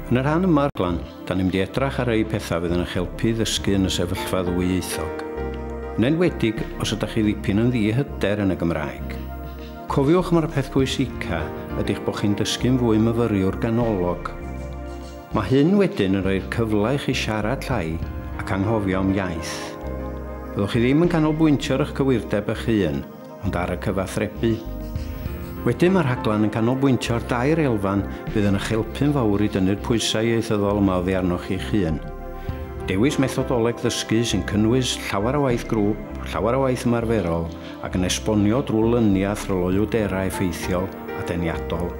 Yn y rhan yma o'r rhaglen, da ni'n mynd i edrach ar rei pethau fydd yn eich helpu i ddysgu yn y sefyllfa ddwyieithog. Yn enwedig os ydych chi ddipyn yn ddihyder yn y Gymraeg. Cofiwch mai'r peth pwysica ydy'ch bod chi'n dysgu'n fwy myfyriwr ganolog. Mae hyn wedyn yn rhoi'r cyfle i chi siarad llai ac anghofio am iaith. Byddwch chi ddim yn canolbwyntio ar eich cywirdeb eich hun, ond ar y cyfathrebu. Wedyn mae'r rhaglen yn canolbwyntio ar dair elfen fydd yn eich helpu'n fawr i dynnu'r pwysau ieithyddol yma oddi arnoch chi'ch hun. Dewis methodoleg ddysgu sy'n cynnwys llawer o waith grŵp, llawer o waith ymarferol ac yn esbonio drwy lyniau thryloywderau effeithiol a deniadol.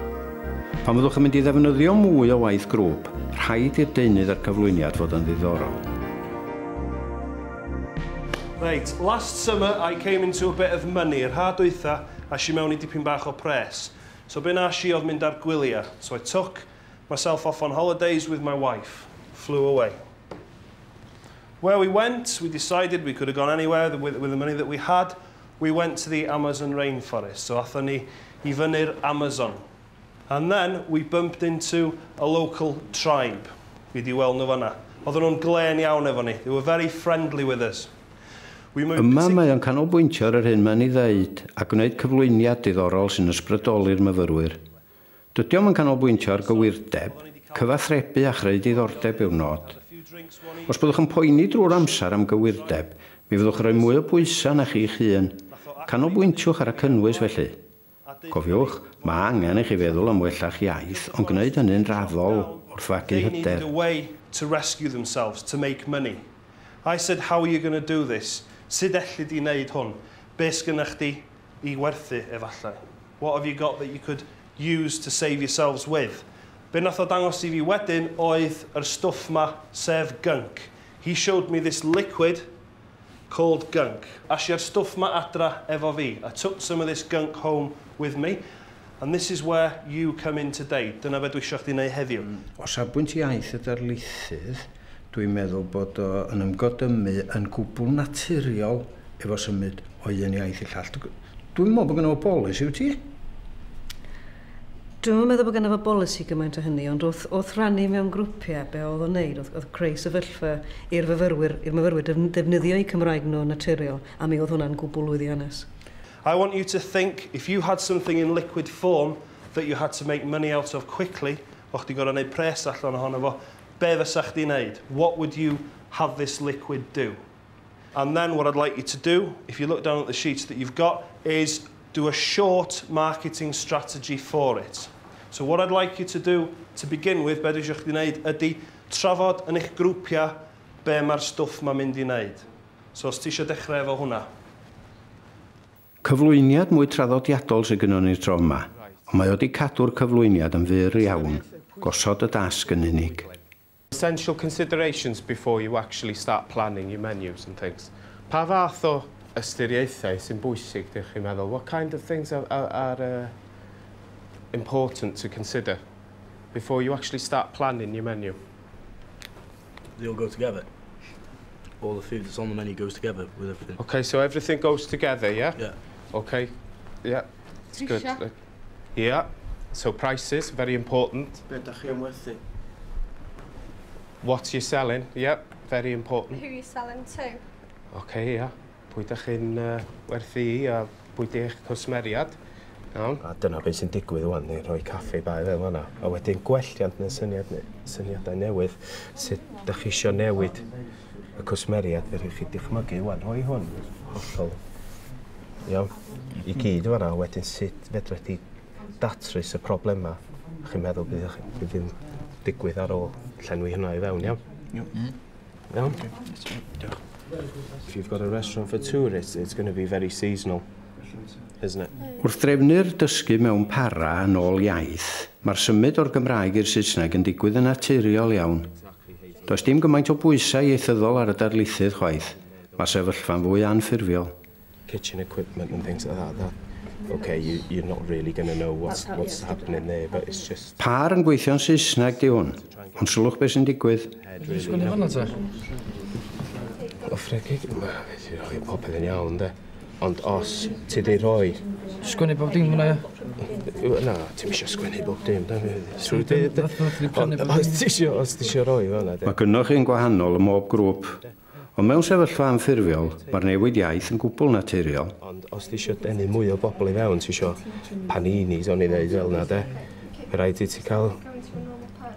Pan fyddwch yn mynd i ddefnyddio mwy o waith grŵp, rhaid i'r deunydd a'r cyflwyniad fod yn ddiddorol. Right, last summer I came into a bit of money. Yr ha dwytha, es i mewn i dipyn bach o pres. So be nes i oedd mynd ar gwyliau. So I took myself off on holidays with my wife. Flew away. Where we went, we decided we could have gone anywhere with the money that we had. We went to the Amazon rainforest. So athon ni i fyny'r Amazon. And then we bumped into a local tribe. Fi di weld nhw fanna. Oedden nhw'n glên iawn efo ni. They were very friendly with us. We moved Yma mae o'n canolbwyntio ar yr hyn mae'n ei ddeud a gwneud cyflwyniad diddorol sy'n ysbrydoli'r myfyrwyr. Dydy o'm yn canolbwyntio ar gywirdeb, cyfathrebu a chreu diddordeb yw'r nod. Os byddwch yn poeni drwy'r amser am gywirdeb, mi fyddwch yn rhoi mwy o bwysau na chi'ch hun. Canolbwyntiwch ar y cynnwys felly. Cofiwch, mae angen i chi feddwl am wella'ch iaith, ond gwneud hynny'n raddol wrth fagu They needed hyder. A way to rescue themselves, to make money. I said, "How are you going to do this? Sut elli di wneud hwn? Be sgynna chdi i werthu efallai? What have you got that you could use to save yourselves with?" Be nath o dangos i fi wedyn oedd yr stwff ma, sef gunk. He showed me this liquid called gunk. Es i â'r stwff ma adra efo fi. I took some of this gunk home with me. And this is where you come in today. Dyna be dwi eisiau chdi wneud heddiw. O safbwynt iaith y darlithydd, dwi'n meddwl bod o yn ymgodymu yn gwbl naturiol efo symud o un iaith i llall. Dwi'n meddwl bod gynno fo bolisi, wyt ti? Dwi'n meddwl bod gynno fo bolisi gymaint o hynny, ond wrth rannu mewn grwpiau, be oedd o'n neud, oedd creu sefyllfa i'r myfyrwyr defnyddio eu Cymraeg nhw naturiol, a mi oedd hwnna'n gwbl lwyddiannus. I want you to think, if you had something in liquid form that you had to make money out of quickly, o'ch chdi gorfod gwneud pres allan ohono fo, be fysa chdi wneud? What would you have this liquid do? And then what I'd like you to do, if you look down at the sheets that you've got, is do a short marketing strategy for it. So what I'd like you to do to begin with, be dwi eisiau chdi wneud, ydy trafod yn eich grwpiau be mae'r stwff ma'n mynd i wneud. So os ti eisiau dechrau efo hwnna. Cyflwyniad mwy traddodiadol sydd gynnon ni'r tro yma, ond mae o wedi cadw'r cyflwyniad yn fyr iawn, gosod y dasg yn unig. Essential considerations before you actually start planning your menus and things. Pa fath o ystyriaethau sy'n bwysig, dych chi'n meddwl? What kind of things are important to consider before you actually start planning your menu? They all go together. All the food that's on the menu goes together with everything. Okay, so everything goes together, yeah? Yeah. Okay, yeah, it's good. Prisia. Yeah, so prices, very important. Be ydych chi am werthu? What you're selling, yep, very important. Who you selling to? Okay, yeah. Pwy ydych chi'n werthu i a pwy di eich cwsmeriad? Iawn. A dyna beth sy'n digwydd wan, ni rhoi caffi bai fel yna. A wedyn gwelliant neu syniad, syniadau newydd, sut ydych chi isio newid y cwsmeriad, fe chi dychmygu wan, rhoi hwn hollol. Iawn, i gyd fan'na, a wedyn sut fedra ti datrys y problema chi'n meddwl bydd yn digwydd ar ôl llenwi hwnna i fewn, iawn? Iawn? Diolch. If you've got a restaurant for tourists, it's going to be very seasonal, isn't it? Wrth drefnu'r dysgu mewn para yn ôl iaith, mae'r symud o'r Gymraeg i'r Saesneg yn digwydd yn naturiol iawn. Does dim gymaint o bwysau ieithyddol ar y darlithydd chwaith. Mae sefyllfa'n fwy anffurfiol. Kitchen equipment and things like that, okay, you're not really going to know what's happening there, but it's just Pâr yn gweithio'n Saesneg di hwn, ond sylwch beth sy'n digwydd. Head, really. Sgwennu fan'na te? O ffreg, mae wedi rhoi popeth yn iawn, de. Ond os ti di rhoi Sgwennu bob dim hwnna, ia? Na, ti'm isio sgwennu bob dim. Os ti isio roi fan'na. Mae gynnoch chi'n gwahanol ym mhob grŵp. Ond mewn sefyllfa anffurfiol, mae'r newid iaith yn gwbl naturiol. Ond os ti isio denu mwy o bobl i fewn, ti isio paninis, o'n i ddeud fel yna, de. Mae rhaid i ti cael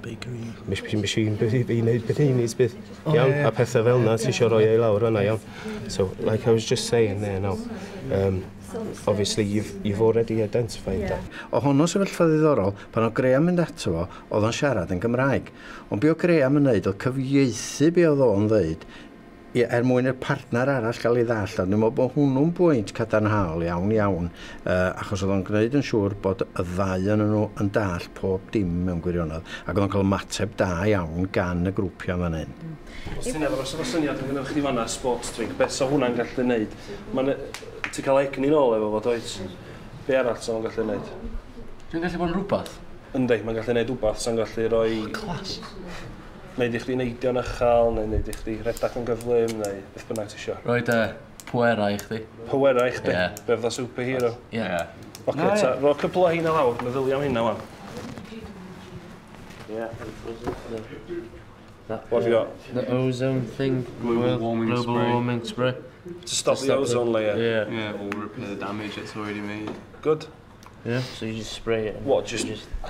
Bakery. Machine i wneud paninis, bydd. Iawn, a pethau fel yna, ti isio roi ei lawr yna, iawn. So, like I was just saying there now, obviously you've already identified that. O honno sefyllfa ddiddorol, pan oedd Graham mynd ato fo, oedd o'n siarad yn Gymraeg. Ond be oedd Graham yn neud oedd cyfieithu be oedd o'n ddeud er mwyn i'r partner arall gael ei ddallt. A dwi'n meddwl bod hwnnw'n bwynt cadarnhaol iawn iawn, achos oedd o'n gwneud yn siŵr bod y ddau yn nhw yn dall pob dim mewn gwirionedd, ac oedd o'n cael ymateb da iawn gan y grwpiau fan hyn. Os ti'n efo, os efo syniad yn gyda chdi fanna, sports drink, beth sa hwnna'n gallu neud? Ti'n cael egni nôl efo fo, dwyt? Be arall sa hwnna'n gallu neud? Dwi'n gallu bod yn rhywbeth? Yndi, mae'n gallu neud rhywbeth sa'n gallu rhoi... Clas. Neud i chdi neidio'n uchel, neu neud i chdi redag yn gyflym, neu beth bynnag ti isio. Roid pwerau i chdi. Pwerau i chdi? Ie. Be fatha superhero? Ie. Oce, ta, ro cwpl o heina lawr, meddylia am hynna wan. Yeah. What have you got? The ozone thing. Global warming global spray. warming spray. To stop the ozone layer. Yeah. Yeah, or repair the damage it's already made. Good. Yeah, so you just spray it. What, just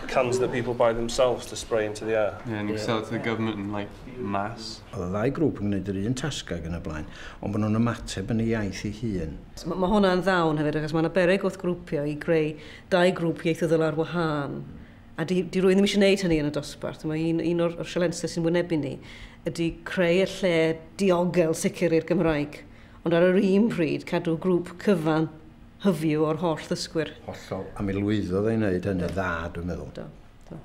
cans that people buy themselves to spray into the air? Yeah, and you sell it to the government in, like, mass. Oedd y ddau grŵp yn gwneud yr un tasgau yn y blaen, ond bod nhw'n ymateb yn y iaith ei hun. Mae hwnna'n ddawn hefyd, achos mae yna beryg wrth grwpio i greu dau grŵp ieithyddol ar wahân. A di rwy'n ddim eisiau gwneud hynny yn y dosbarth. Mae un o'r sialensau sy'n wynebu ni ydy creu y lle diogel sicr i'r Gymraeg. Ond ar yr un pryd, cadw grŵp cyfan hyfyw o'r holl ddysgwyr. Hollol, a mi lwyddodd ei wneud hynny dda, dwi'n meddwl. Do, do.